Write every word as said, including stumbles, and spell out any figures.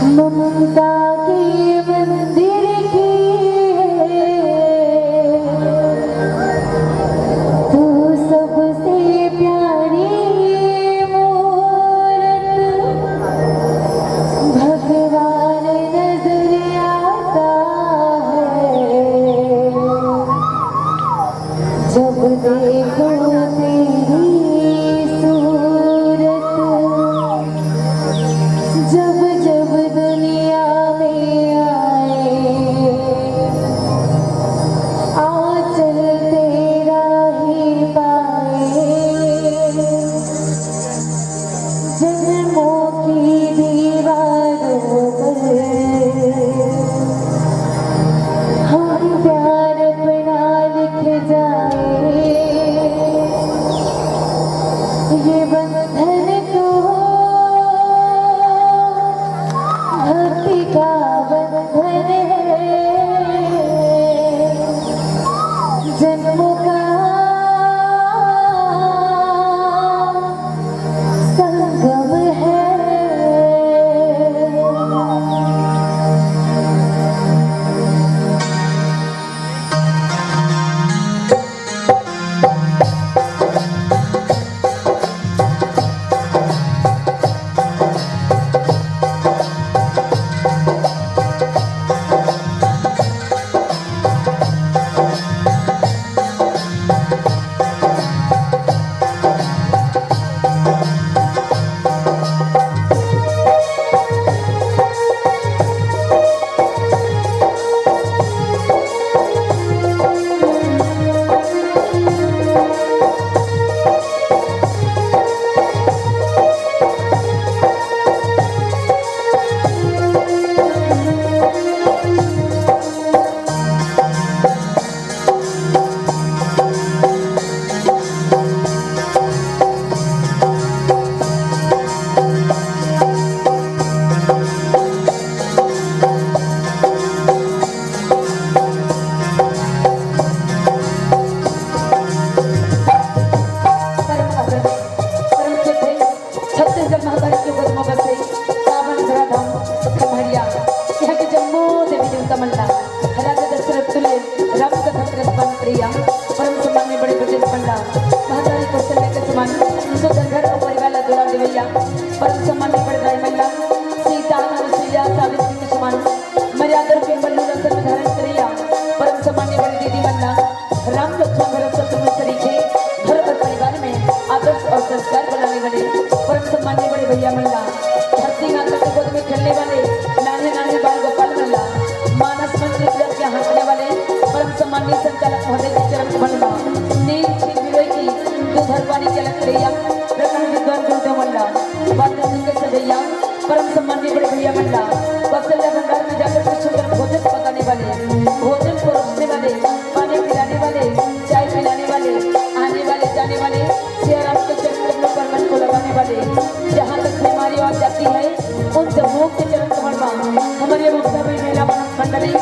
ममता के मंदिर की है तू सबसे प्यारी मूरत। भगवान नजर आता है जब देखो तेरी सूरत। जब जब दुनिया में आए, आंचल तेरा ही पाए। जन्मों की दीवारों पर हम प्यार अपना लिख जाए। ये बंधन तो भक्ति का बंधन है, जन्मों का संगम है। परम आदरणीय, परम श्रद्धेय छत्तीसगढ़ महाकाली के गोद में बसे पावन धराधाम खम्हरिया, यहाँ के जम्मो देवी देवता मन ला राजा दशरथ तुल्य राम कथा के रसपान करिया। परम सम्माननीय बड़े ब्रजेश पंडा, महतारी कौशल्या के समान सुंदर घर और परिवार ला दुलार देवैया। परम सम्माननीय बड़े दाई मन ला सीता, अनुसुईया, सावित्री के समान मर्यादा रूपी पल्लू रतन में धारण करिया। परम सम्माननीय बड़ी दीदी मन ला राम लक्ष्मण भरत शत्रुघ्न सरीखे घर और परिवार में आदर्श और संस्कार बनाने वाले परम सम्माननीय बड़े भैया मन ला धरती माता के गोद में खेलने वाले नान्हे नान्हे बाल गोपाल मन ला मानस मंत्र तिलक के हाँकने वाले परम सम्माननीय संचालक महोदय के चरण कमल मा नील छीन विरोही की दो धरवानी के अलग करिया रतन विद्वान गुरुदेव मन ला वाद्य संग के सजैया परम सम्माननीय बड़े भैया मन ला कौशल्या भंडार में जाकर के सुंदर भोजन पकाने वाले, भोजन परोसने वाले, पानी पिलाने वाले, चाय पिलाने वाले, आने वाले जाने वाले सिया राम के चरण कमलों पर मन को लगाने वाले, जहाँ तक हमारी आवाज जाती है उन सबों के चरण कमल मा हमारी ममता भाई महिला मंडली